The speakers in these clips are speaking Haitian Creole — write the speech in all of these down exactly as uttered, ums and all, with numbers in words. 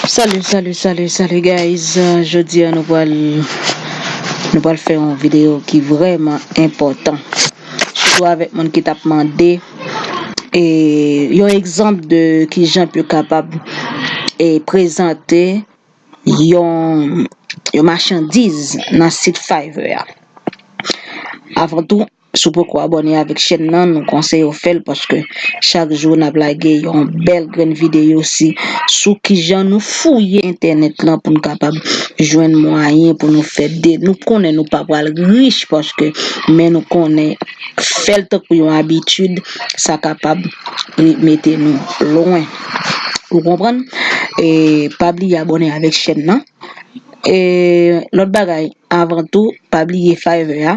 Salut, salut, salut, salut, guys. Euh, jodi a nou pral nou pral fè yon videyo ki vrèman enpòtan. Sitou avèk moun ki t ap mande e yon egzanp de kijan pou yo kapab e prezante yon yon machandiz nan sit Fiverr a. Avan tou, si w poko abòne avèk chèn nan, nou konseye w fè l paske chak jou n ap lage yon bèl grenn videyo si sou kijan nou fouye entènèt lan pou n kapab jwenn mwayen pou nou fè de nou konnen nou pa pral rich paske men nou konnen fè l tankou yon abitid sa kapab mete nou lwen. Ou konprann? E pa bliye abòne avèk chèn nan. E lòt bagay, avan tou, pa bliye Fiverr a,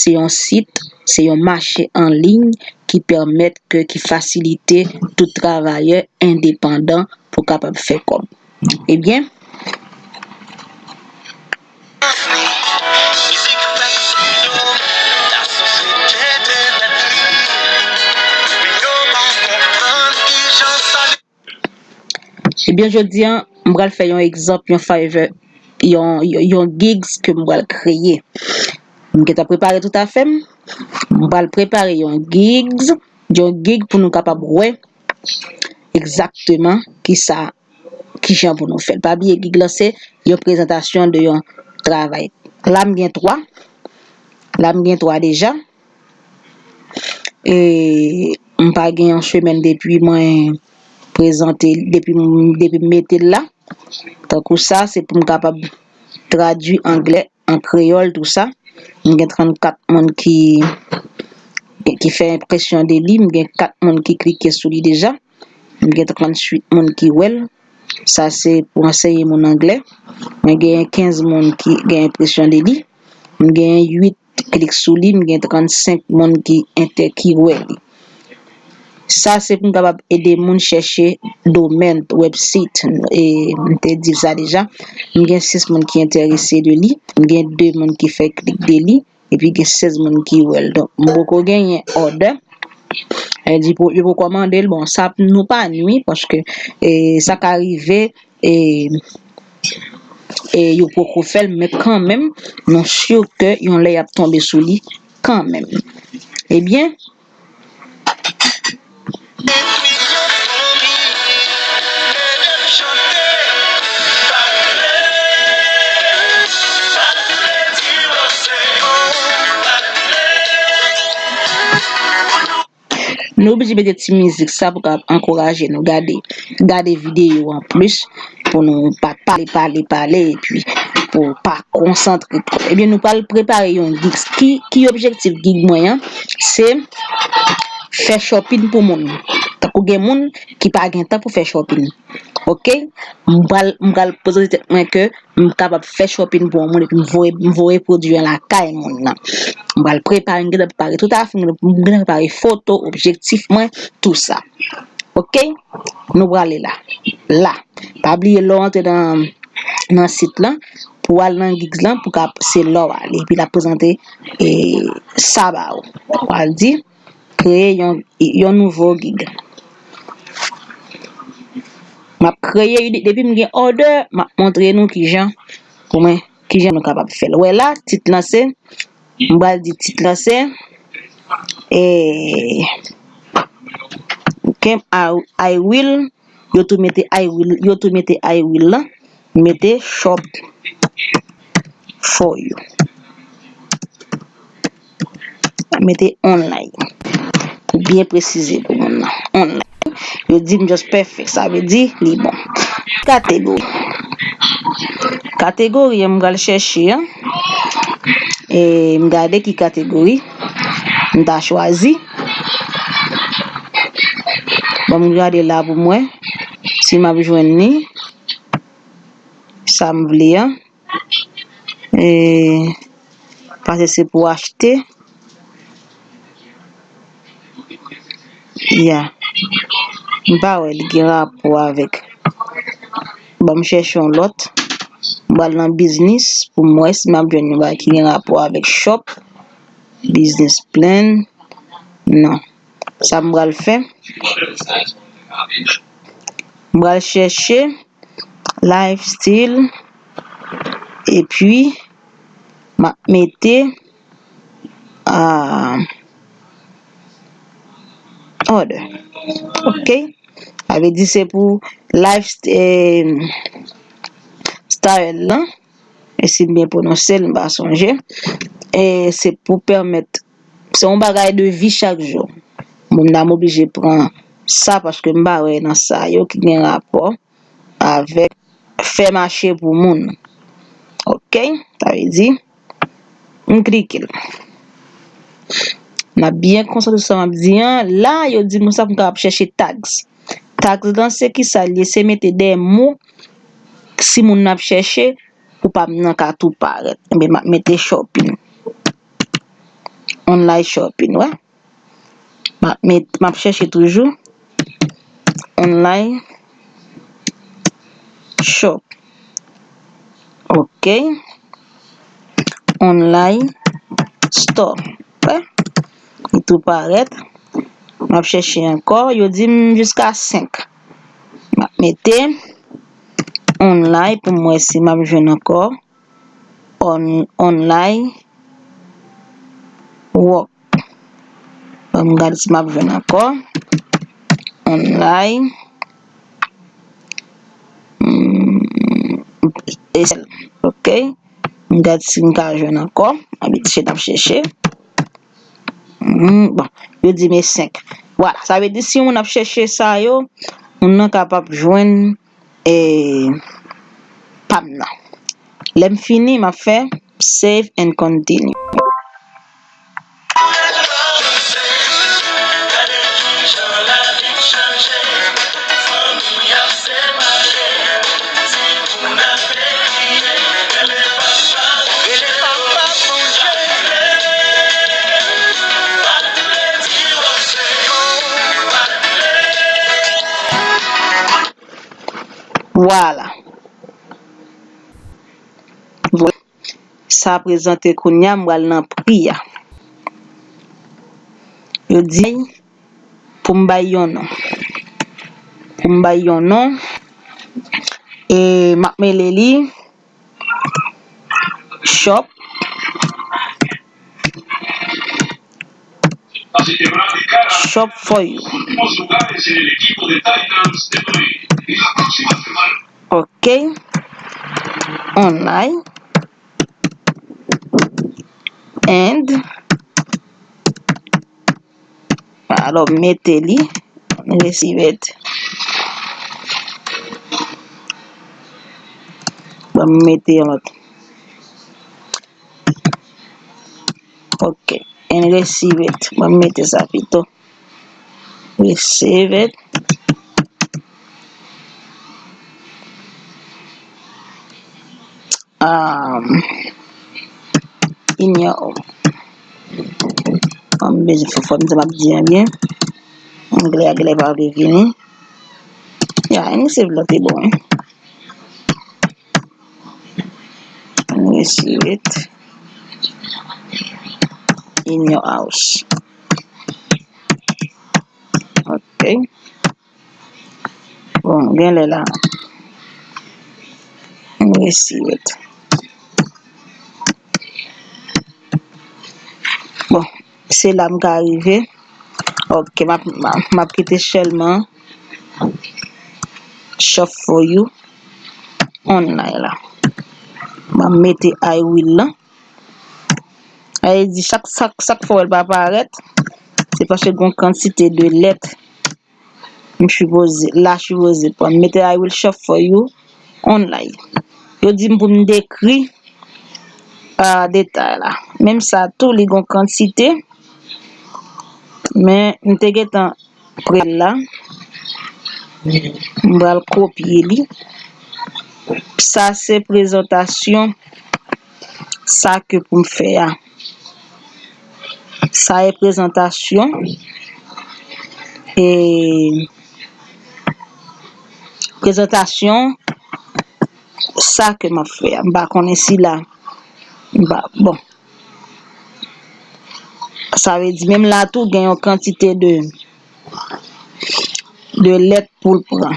se yon sit, se yon mache an liy ki pèmèt ke, ki fasilite tout travayè endepandan pou kapab fè kòb. Ebyen, Ebyen, jodi a, m pral fè yon egzanp, yon Fiverr, yon, yon, yon gigs ke m pral kreye. M gentan prepare tout afè m. M pral prepare yon gigs, yon gig pou nou kapab wè egzakteman kisa, kijan pou nou fè l. Pa bliye gig lan se yon prezantasyon de yon travay. La m gen twa. La m gen twa deja. E m pa gen yon semèn depi mwen prezante, depi m, depi m mete l la. Tankou sa, se pou m kapab tradui anglè an kreyòl, tou sa. M gen trannkat moun ki, ki fè enpresyon de li, m gen kat moun ki klike sou li deja. M gen tranntuit moun ki wè l. Sa se pou anseye moun anglè. Mwen gen kenz moun ki gen enpresyon de li. M gen uit klik sou li, m gen trannsenk moun ki entè ki wè li. Sa se pou m kapab ede moun chèche domèn, website, e m te di sa deja. M gen sis moun ki enterese de li, m gen de moun ki fè klik de li, epi gen sèz moun ki wè l. Donk, m poko genyen òdè. E di pou yo poko mande l, bon, sa nou pa nwi, paske e, sa ka rive, e, e yo poko fè l, men kanmenm, nou si ke yon lè y ap tonbe sou li kanmenm. Ebyen, Nou oblije mete ti mizik sa pou kapab ankouraje nou gade, gade videyo an plis, pou nou pa pale, pale, pale, epi pou pa konsantre twòp. Ebyen, nou pral prepare yon gig. Ki, ki objektif gig mwen an? Se fè shopping pou moun. Tankou gen moun ki pa gen tan pou fè shopping. Oke? M pral, m pral prezante tèt mwen ke m kapab fè shopping pou yon moun epi m voye, m voye pwodui an lakay moun nan. M pral prepare, m gentan prepare tout afè, m gentan prepare foto, objektif mwen, tou sa. Oke? Nou prale la. La. Pa bliye lè w antre nan, nan sit lan, pou w al nan gigs lan, pou ka, se la w ale. Epi l ap prezante e, sa ba ou. W al di, kreye yon, yon nouvo gig. M ap kreye ide, depi m gen òdè, m ap montre nou kijan, pou mwen, kijan nou kapab fè l. Wè la, tit lan se, m pral di tit lan se, e, Camp I, I will, yo tou mete I will, yo tou mete I will la, mete shop for you. Mete online. Pou byen presize pou moun nan. Online. Yo di m just perfect. Sa vle di li bon. Kategori. Kategori an m pral chèche an. E m gade ki kategori m ta chwazi. Bon, m gade la pou m wè si m ap jwenn li. Sa m vle an. E, pase se pou achte. Ya. M pa wè li gen rapò avèk. Bon, m chèche yon lòt. M pral nan biznis pou m wè si m ap jwenn yon bagay ki gen rapò avèk shop, business plan. Non. Sa m pral fè, M pral chèche lifestyle, epi m ap mete, ah, order. Ok. Sa vle di se pou life, eh, style lan. E si m byen pwononse l, m pa sonje. E se pou pèmèt, se yon bagay de vi chak jou. Bon, m ta m oblije pran sa paske m pa wè nan sa yo ki gen rapò avèk fè mache pou moun. Ok? Sa vle di, m klike l. N ap byen konsantre sou sa m ap di an. La, yo di m sa pou m kapab chèche tags. Tags lan, se ki sa l ye? Se mete de mo, si moun nan ap chèche, pou pa m nan ka tou parèt. Ebyen, m ap mete shopping. Online shopping, wè. M ap met, m ap chèche toujou. Online shop. Ok. Online store. Wè. Li tou parèt. M ap chèche ankò. Yo di m jiska senk. M ap mete online pou m wè si m ap jwenn ankò. On, online work. Ban m gade si m ap jwenn ankò. Online. Hmm, e sèl. Ok. M gade si m ka jwenn ankò. Abitye n ap chèche. Hmm, bon, yo di m e senk. Vwala, sa vle di si yon moun ap chèche sa yo, moun nan kapab jwenn, eh, pa m nan. Lè m fini, m ap fè save and continue. Vwala. Vwala. Sa prezante kounye a, m pral nan pri a. Yo di pou m bay yon non. Pou m bay yon non, e m ap mele li shop. Shop for you. Ok. Online. And, alò, m mete li. Receive it. Bon, m mete yon lòt. Ok. And receive it. Bon, m mete sa pito. Receive it. Um, in your home. An m bezwen fè fò m di m ap di an byen. Anglè a genlè pa vle vini. Ya, an receive lan te bon, wi. An receive it in your house. Ok. Bon, genlè la. M receive it. Bon, se la m ka rive. Ok, m ap, m ap, m ap kite sèlman shop for you online la. M ap mete I will lan. Sa vle di chak, chak, chak fwa w wè l pa parèt, se paske gen yon kantite de lèt m sipoze, la sipoze pran. M mete I will shop for you online. Yo di m pou m dekri, ah, detay la. Menm sa tou, li gen yon kantite, men m te gentan prè la. M pral kopye li. Sa se prezantasyon sa ke pou m fè a. Sa e prezantasyon, e prezantasyon sa ke m ap fè a. M pa konnen si la, m pa, bon. Sa vle di, menm la tou, gen yon kantite de, de lèt pou l pran.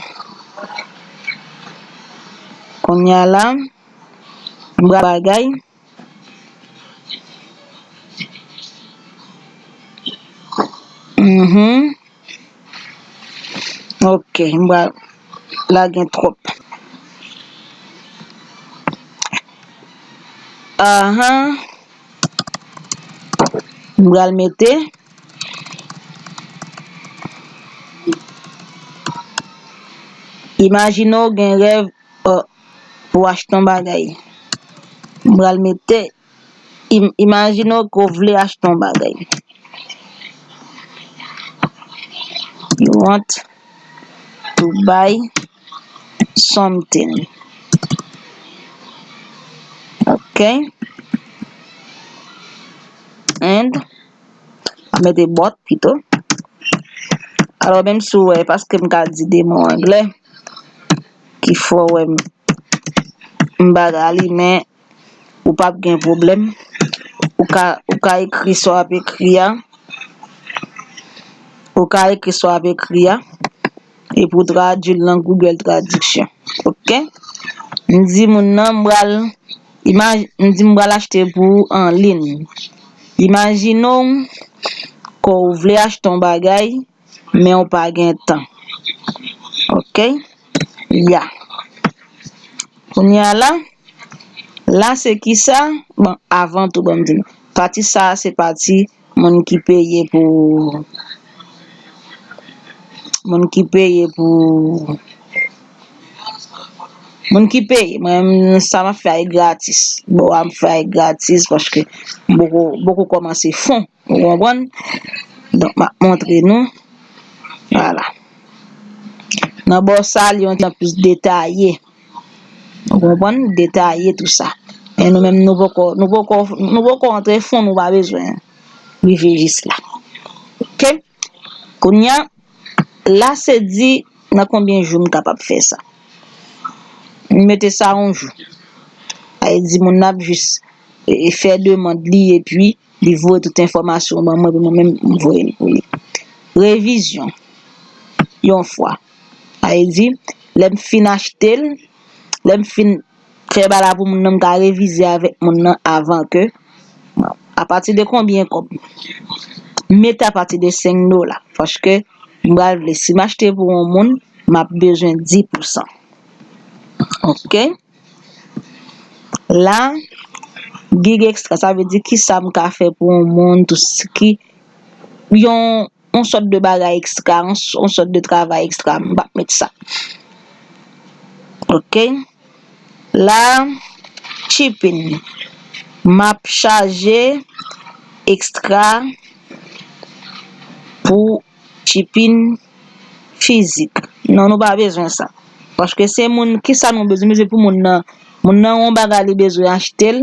Kounye a la, m pral bagay. Mhm. Ok, m pral la gen twòp. Ahan. M pral mete. Imajine w gen rèv, uh, pou w achte yon bagay. M pral mete, im-, imajine w ke w vle achte yon bagay. You want to buy something. Ok. And, a mete but pito. Alò, menm si w wè, paske m ka di de mo anglè, ki fè w wè m, m bagay li, men ou p ap gen pwoblèm. Ou ka, ou ka ekri sa w ap ekri a. Ou ka ekri sa w ap ekri a. Epi w tradui l nan Google Traduction. Ok? M di moun nan, m pral, imaj-, m di m pral achte pou ou an liy. Imajine w ke w vle achte yon bagay, men w pa gen tan. Ok? Ya. Kounye a la, la se kisa? Bon, avan tou, ban m di nou. Pati sa a se pati moun ki peye pou, moun ki peye pou, moun ki peye. Mwen menm, sa m ap fè a e gratis. Bon, m ap fè a e gratis paske m poko, m poko kòmanse fon. Ou konprann? Donk, m ap montre nou. Vwala. Nan bò sa, li yon ti jan plis detaye. Ou konprann? Detaye tou sa. Men nou menm, nou poko, nou poko, nou poko antre fon, nou pa bezwen rive jis la. Ok? Kounye a, la se di nan konbyen jou m kapab fè sa. M mete sa yon jou. Sa vle di moun nan ap jis, e, e fè demann li epi li voye tout enfòmasyon ban mwen, epi mwen menm m voye l pou li. Revizyon. Yon fwa. Sa vle di, lè m fin achte l, lè m fin fè bagay la pou moun nan, m ka revize avèk moun nan avan ke, apati de konbyen kòb? M mete apati de senk dola, paske m pral vle, si m achte pou yon moun, m ap bezwen dis pousan. Ok? La, gig extra, sa vle di kisa m ka fè pou yon moun, tou s-, ki, yon, yon sòt de bagay ekstra, yon s-, yon sòt de travay ekstra, m p ap met sa. Ok? La, shipping. M ap chaje ekstra pou shipping fizik. Non, nou pa bezwen sa. Paske se moun, kisa nou bezwen? Bezwen pou moun nan, moun nan yon bagay li bezwen achte l,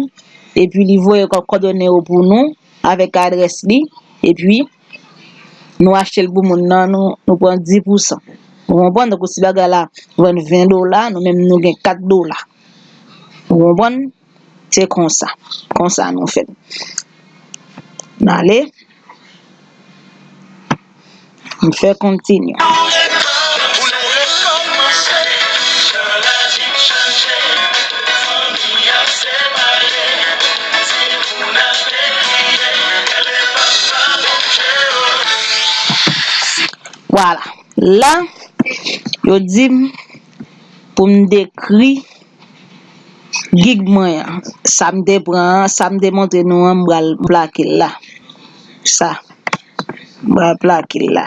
epi li voye kò-, kòdone yo pou nou, avèk adrès li, epi nou achte l pou moun nan, nou, nou pran dis pousan. Ou konprann? Donk, si bagay la vann ven dola, nou menm nou gen kat dola. Ou konprann? Se konsa. Konsa nou fè l. N ale. M fè continue. Vwala. La, yo di m pou m dekri gig mwen an. Sa m te pran an, sa m te montre nou an, m pral plake l la. Sa. M pral plake l la.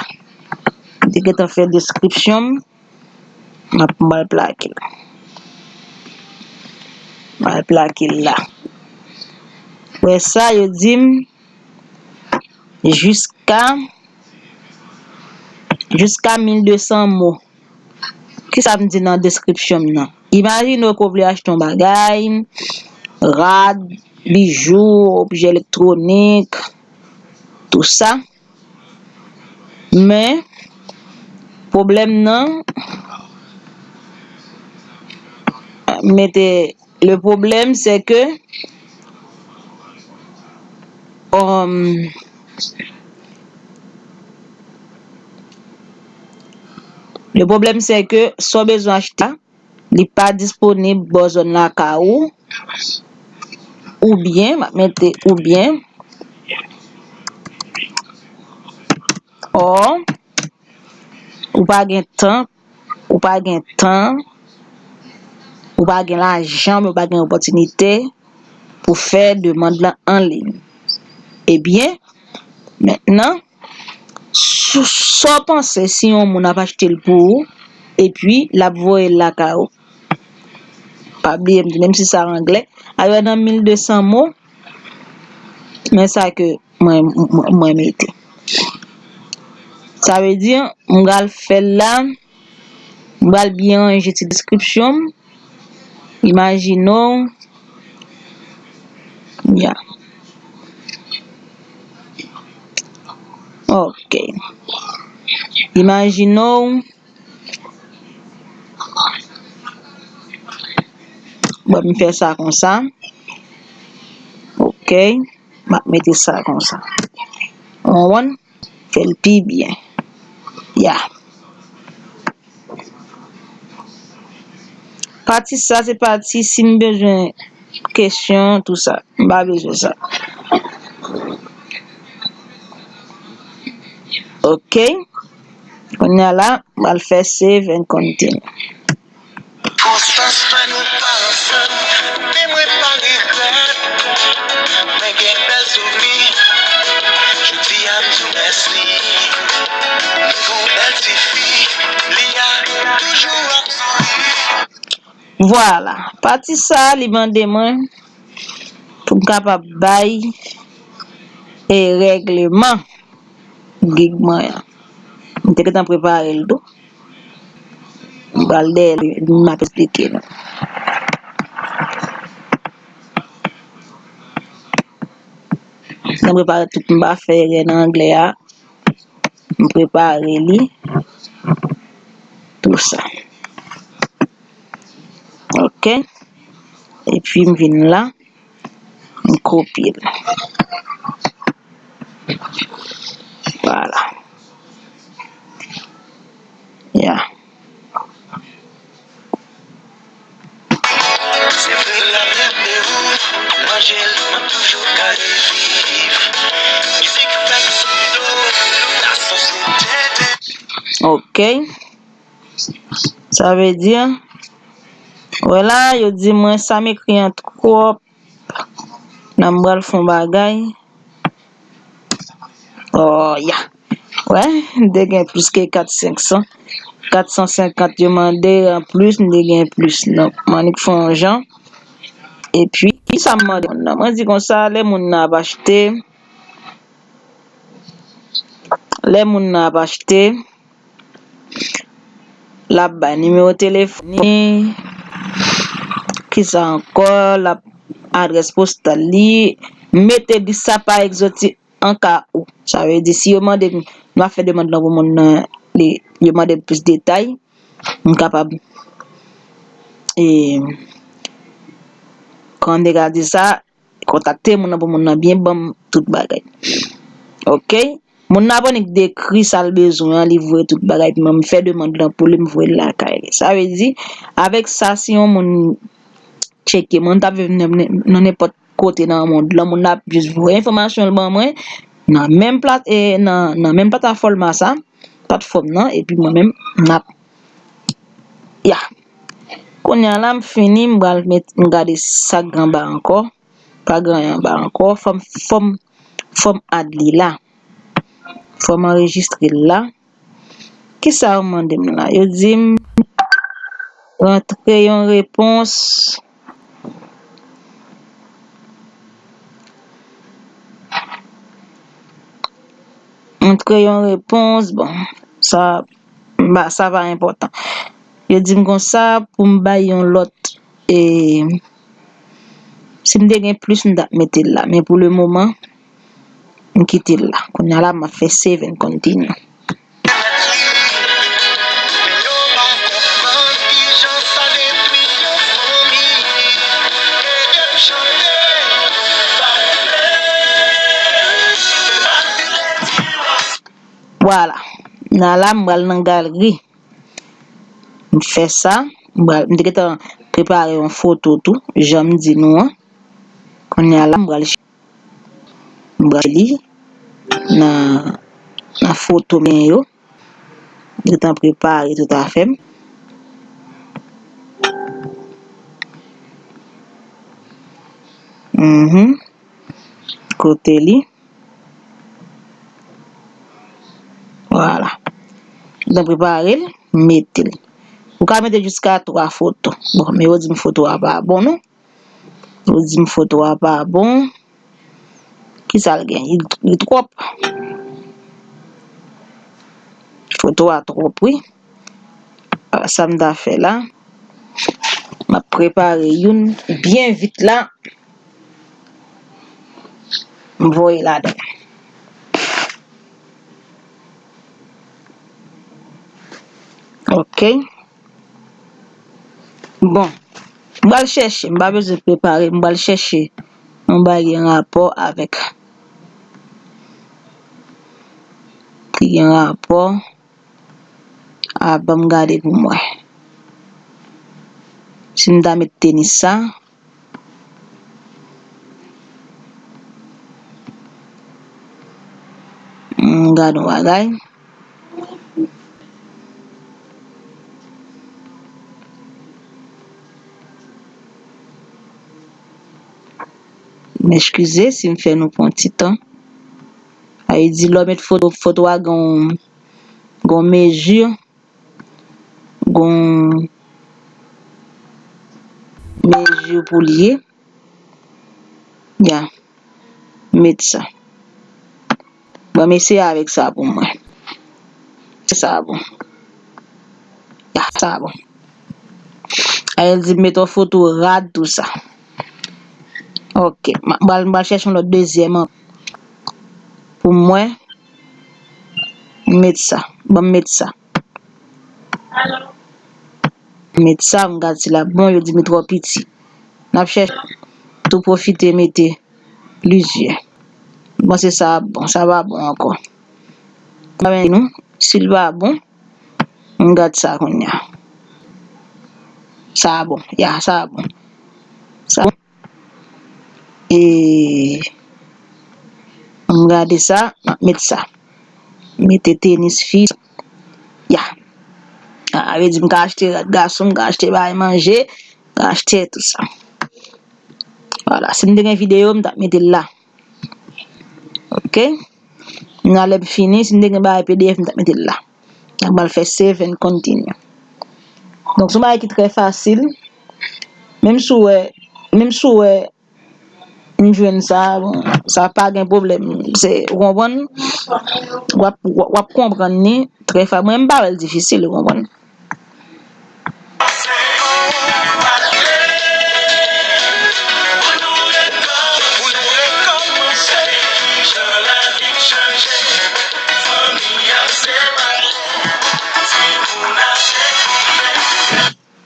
M te gentan fè deskripsyon m. M ap, m pral plake l. M pral plake l la. Wè sa, yo di m jiska, jiska mil de san mo. Kisa m di nan deskripsyon m nan? Imajine w ke w vle achte yon bagay, rad, bijou, objè elektwonik, tou sa. Men, pwoblèm nan, mete, le problème, c'est que, um, le problème, c'est que sa w bezwen achte a, li pa disponib bò zòn lakay ou, oubyen, m ap mete oubyen, or, ou pa gen tan, ou pa gen tan, ou pa gen lajan, ou pa gen opòtinite pou fè demann lan an liy. Ebyen, mentnan, sa w panse si yon moun ap achte l pou ou, epi l ap voye l lakay ou? Pa bliye m di, menm si sa anglè, al wè nan mil de san mo, men sa ke mwen, mwen, mwen mete. Sa vle di, m pral fè l la, m pral byen ranje ti deskripsyon m. Imajine w, ya. Ok. Imajine w, bon, m fè sa konsa. Ok. M ap mete sa konsa. Ou konprann? Fè l pi byen. Ya. Pati sa, se pati si m bezwen kesyon, tou sa. M pa bezwen sa. Ok. Kounye a la, m al fè save and continue. Konstans fè nou pa ansanm, men mwen pa regrèt. Mwen gen bèl souvni, jodi a m di w mèsi. Nou gon bèl tifi, li a toujou ap souri. Vwala, pati sa a, li mande mwen pou m kapab bay e règleman gig mwen an. M te gentan prepare l tou. M pral dèyè li, m ap esplike nou. M prepare tout, m pa fè erè nan anglè a. M prepare li. Tou sa. Ok. Epi m vin la. M kopye l. Vwala. Ya. Se vre la menm de ou, manje l, m ap toujou ka reviv. Mizik fèk sou do, la sosyete. Ok. Sa vle di, wè la, yo di mwen sa m ekri an twòp. Nan m pral fè yon bagay. Oh, ya. Wè, m te gen plis ke kat senk san. Kat san senkant yo mande an plis, m te gen plis. Donk, m annik fè yon jan. Epi, ki sa m mande moun nan? Mwen di konsa, lè moun nan ap achte, lè moun nan ap achte, l ap bay nimewo telefòn li, kisa ankò, l ap adrès postal li, mete lis sa pa egzoti an ka ou. Sa vle di, si yo mande m, m ap fè demann lan pou moun nan, li, yo mande m plis detay, m kapab, e, kòman m te ka di sa, kontakte moun nan pou moun nan byen ban m tout bagay. Ok? Moun nan ap annik dekri sa l bezwen an, li voye tout bagay, epi mwen, m fè demann lan pou li, m voye l lakay li. Sa vle di, avèk sa, si yon moun tcheke mwen, m t ap viv nan, nan nenpòt kote nan mond lan, moun nan ap jis voye enfòmasyon l ban mwen, nan menm plat, e, nan, nan menm platafòm sa, platfòm nan, epi mwen menm, m ap, ya. Kounye a la, m fini, m pral met, m gade sa k gen anba ankò. Pa gen anyen anba ankò. Fò m, fò m, fò m add li la. Fò m anrejistre l la. Kisa yo mande m la? Yo di m rantre yon repons. Rantre yon repons, bon, sa, m pa, sa pa enpòtan. Yo di m konsa pou m bay yon lòt, e, si m te gen plis, m t ap mete l la. Men pou le moman, m kite l la. Kounye a la, m ap fè save and continue. Vwala. Nan la, m pral nan galri. M fè sa. M pral, m te gentan prepare yon foto tou, jan m di nou an. Kounye a la, m pral, m pral li nan, nan foto m yo. M gentan prepare tout afè m. Mhm. Kote li? Vwala. M gentan prepare l, m mete l. Ou ka mete jiska twa foto. Bon, men yo di m foto a pa bon, non. Yo di m foto a pa bon. Kisa l gen? Li, li twòp. Foto a twòp, wi. Sa m ta fè la, m ap prepare youn byen vit la. M voye ladan. Ok. Bon, m pral chèche, m pa bezwen prepare, m pral chèche yon bagay ki gen rapò avèk, ki gen rapò a, ban m gade pou m wè. Si m ta met tenis sa, m gade yon bagay. M eskize si m fè nou pran ti tan. Sa vle di lè w met foto, foto a gen yon, gen yon mezi, gen yon mezi pou l ye. Ya. Met sa. Bon, m eseye avèk sa pou mwen. Sa bon. Ya, sa bon. Sa vle di met yon foto rad, tou sa. Ok, m pral, m pral chèche yon lòt dezyèm an pou mwen. Met sa. Ban m met sa. Met sa, m gade si l ap bon, yo di m li twò piti. N ap chèche tou pwofite mete plizyè. M panse sa ap bon, sa pa bon ankò. M pa menm di nou, si l pa bon, m gade sa kounye a. Sa bon, ya, sa bon. Sa bon. E, m gade sa, m ap met sa. Mete tenis fi. Ya. A, sa vle di m ka achte rad gason, m ka achte bagay manje, m ka achte tout sa. Vwala, si m te gen videyo, m t ap mete l la. Ok? Nan lè m fini, si m te gen bagay P D F, m t ap mete l la. N ap al fè save and continue. Donk, se yon bagay ki trè fasil. Menm si w wè, menm si w wè m jwenn sa, bon, sa pa gen pwoblèm. Se, ou konprann? W ap, w ap, w ap konprann li trè fa-, mwen, m pa wè l difisil, ou konprann?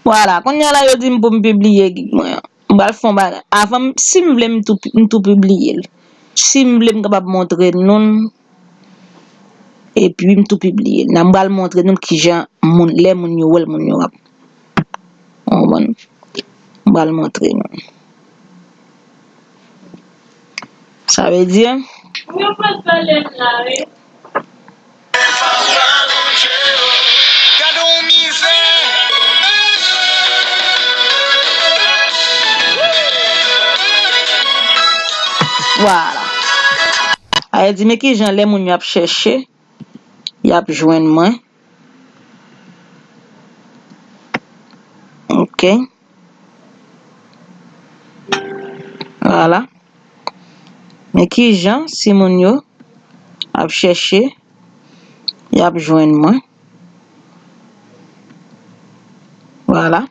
Vwala, kounye a la, yo di m pou m pibliye gig mwen an. M pral fè yon bagay. Avan m, si m vle, m tou, m tou pibliye l. Si m vle, m kapab montre nou l. Epi, m tou pibliye l. Nan m pral montre nou l kijan moun, lè moun yo wè l, moun yo ap. Ou konprann? M pral montre nou l. Sa vle di, vwala. Sa vle di, men kijan lè moun yo ap chèche, y ap jwenn mwen. Ok. Vwala. Men kijan, si moun yo ap chèche, y ap jwenn mwen. Vwala.